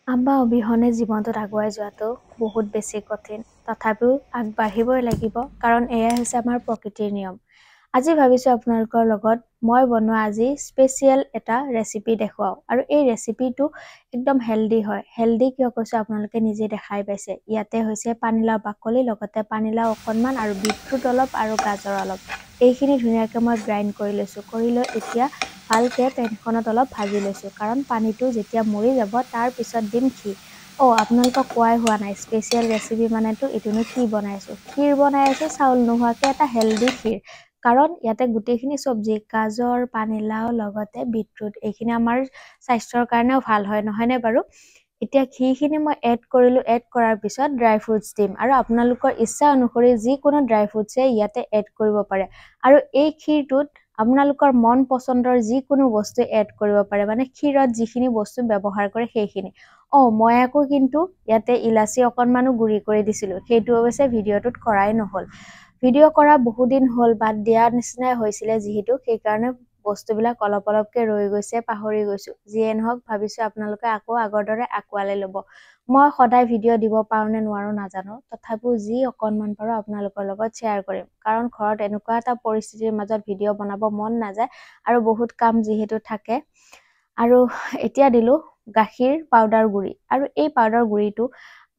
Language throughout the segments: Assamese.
আম্মা অবিহনে জীৱনটোত আগুৱাই যোৱাটো বহুত বেছি কঠিন, তথাপিও আগবাঢ়িবই লাগিব, কাৰণ এয়াই হৈছে আমাৰ প্ৰকৃতিৰ নিয়ম। আজি ভাবিছোঁ আপোনালোকৰ লগত মই বনোৱা আজি স্পেচিয়েল এটা ৰেচিপি দেখুৱাওঁ, আৰু এই ৰেচিপিটো একদম হেল্ডি হয়। হেল্ডি কিয় কৈছোঁ আপোনালোকে নিজে দেখাই পাইছে। ইয়াতে হৈছে পানীলাও বাকলি, লগতে পানীলাও অকণমান আৰু বিটৰুট অলপ আৰু গাজৰ অলপ, এইখিনি ধুনীয়াকৈ মই গ্ৰাইণ্ড কৰি লৈছোঁ। কৰি লৈ এতিয়া ভালকৈ পেনখনত অলপ ভাজি লৈছোঁ, কাৰণ পানীটো যেতিয়া মৰি যাব তাৰপিছত দিম ঘি। অ' আপোনালোকক কোৱাই হোৱা নাই, স্পেচিয়েল ৰেচিপি মানেতো এইটোনো কি বনাইছোঁ, ক্ষীৰ বনাই আছোঁ, চাউল নোহোৱাকৈ এটা হেল্ডি ক্ষীৰ। কাৰণ ইয়াতে গোটেইখিনি চব্জি, গাজৰ, পানীলাও, লগতে বিটৰুট, এইখিনি আমাৰ স্বাস্থ্যৰ কাৰণেও ভাল হয়, নহয়নে বাৰু? এতিয়া ঘিখিনি মই এড কৰিলোঁ। এড কৰাৰ পিছত ড্ৰাই ফ্ৰুটছ দিম, আৰু আপোনালোকৰ ইচ্ছা অনুসৰি যিকোনো ড্ৰাই ফ্ৰুটছে ইয়াতে এড কৰিব পাৰে। আৰু এই ক্ষীৰটোত আপোনালোকৰ মন পচন্দৰ যিকোনো বস্তু এড কৰিব পাৰে, মানে ক্ষীৰত যিখিনি বস্তু ব্যৱহাৰ কৰে সেইখিনি। অ' মই আকৌ কিন্তু ইয়াতে ইলাচি অকণমানো গুড়ি কৰি দিছিলোঁ, সেইটো অৱশ্যে ভিডিঅ'টোত কৰাই নহ'ল। ভিডিঅ' কৰা বহুদিন হ'ল, বাদ দিয়াৰ নিচিনাই হৈছিলে যিহেতু, সেইকাৰণে বস্তুবিলাক অলপ অলপকৈ ৰৈ গৈছে, পাহৰি গৈছোঁ। যিয়ে নহওক, ভাবিছোঁ আপোনালোকে আকৌ আগৰ দৰে আঁকোৱালি ল'ব। মই সদায় ভিডিঅ' দিব পাৰোঁ নে নোৱাৰোঁ নাজানো, তথাপিও যি অকণমান পাৰোঁ আপোনালোকৰ লগত শ্বেয়াৰ কৰিম, কাৰণ ঘৰত এনেকুৱা এটা পৰিস্থিতিৰ মাজত ভিডিঅ' বনাব মন নাযায় আৰু বহুত কাম যিহেতু থাকে। আৰু এতিয়া দিলোঁ গাখীৰ পাউডাৰ গুড়ি, আৰু এই পাউডাৰ গুড়িটো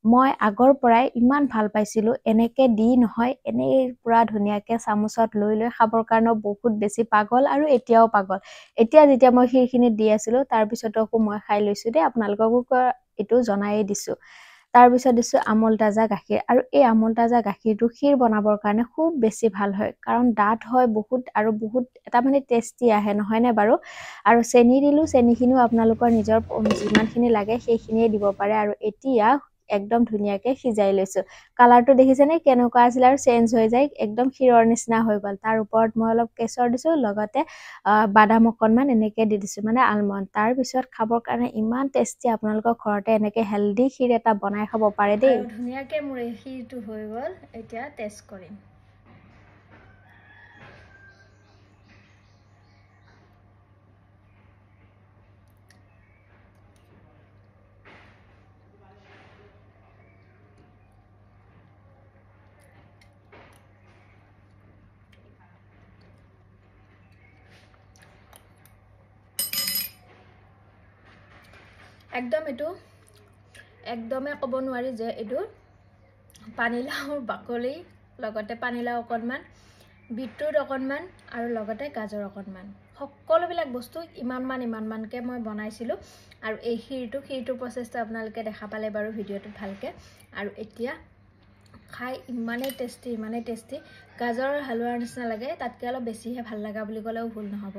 মই আগৰ পৰাই ইমান ভাল পাইছিলোঁ, এনেকৈ দি নহয়, এনেই পূৰা ধুনীয়াকৈ চামুচত লৈ লৈ খাবৰ কাৰণেও বহুত বেছি পাগল, আৰু এতিয়াও পাগল। এতিয়া যেতিয়া মই ক্ষীৰখিনিত দি আছিলোঁ তাৰপিছতো আকৌ মই খাই লৈছোঁ দেই, আপোনালোককো এইটো জনায়েই দিছোঁ। তাৰপিছত দিছোঁ আমুল তাজা গাখীৰ, আৰু এই আমুল তাজা গাখীৰটো ক্ষীৰ বনাবৰ কাৰণে খুব বেছি ভাল হয়, কাৰণ ডাঠ হয় বহুত আৰু বহুত এটা মানে টেষ্টি আহে, নহয়নে বাৰু? আৰু চেনি দিলোঁ, চেনিখিনিও আপোনালোকৰ নিজৰ যিমানখিনি লাগে সেইখিনিয়ে দিব পাৰে। আৰু এতিয়া একদম ধুনীয়াকৈ সিজাই লৈছোঁ। কালাৰটো দেখিছেনে কেনেকুৱা আছিলে, আৰু চেঞ্জ হৈ যায়, একদম ক্ষীৰৰ নিচিনা হৈ গ'ল। তাৰ ওপৰত মই অলপ কেশৰ দিছোঁ, লগতে বাদাম অকণমান এনেকৈ দি দিছোঁ, মানে আলমণ্ড। তাৰপিছত খাবৰ কাৰণে ইমান টেষ্টি, আপোনালোকৰ ঘৰতে এনেকৈ হেল্ডি ক্ষীৰ এটা বনাই খাব পাৰে দেই। ধুনীয়াকৈ মোৰ এই ক্ষীৰটো হৈ গ'ল, এতিয়া টেষ্ট কৰিম। একদম এইটো একদমেই ক'ব নোৱাৰি যে এইটো পানীলাওৰ বাকলি, লগতে পানীলাও অকণমান, বিটৰুট অকণমান আৰু লগতে গাজৰ অকণমান, সকলোবিলাক বস্তু ইমানমান ইমানমানকৈ মই বনাইছিলোঁ। আৰু এই ক্ষীৰটোৰ প্ৰচেছটো আপোনালোকে দেখা পালে বাৰু ভিডিঅ'টোত ভালকৈ। আৰু এতিয়া খাই ইমানেই টেষ্টি, ইমানেই টেষ্টি, গাজৰৰ হালোৱাৰ নিচিনা লাগে, তাতকৈ অলপ বেছিহে ভাল লগা বুলি ক'লেও ভুল নহ'ব।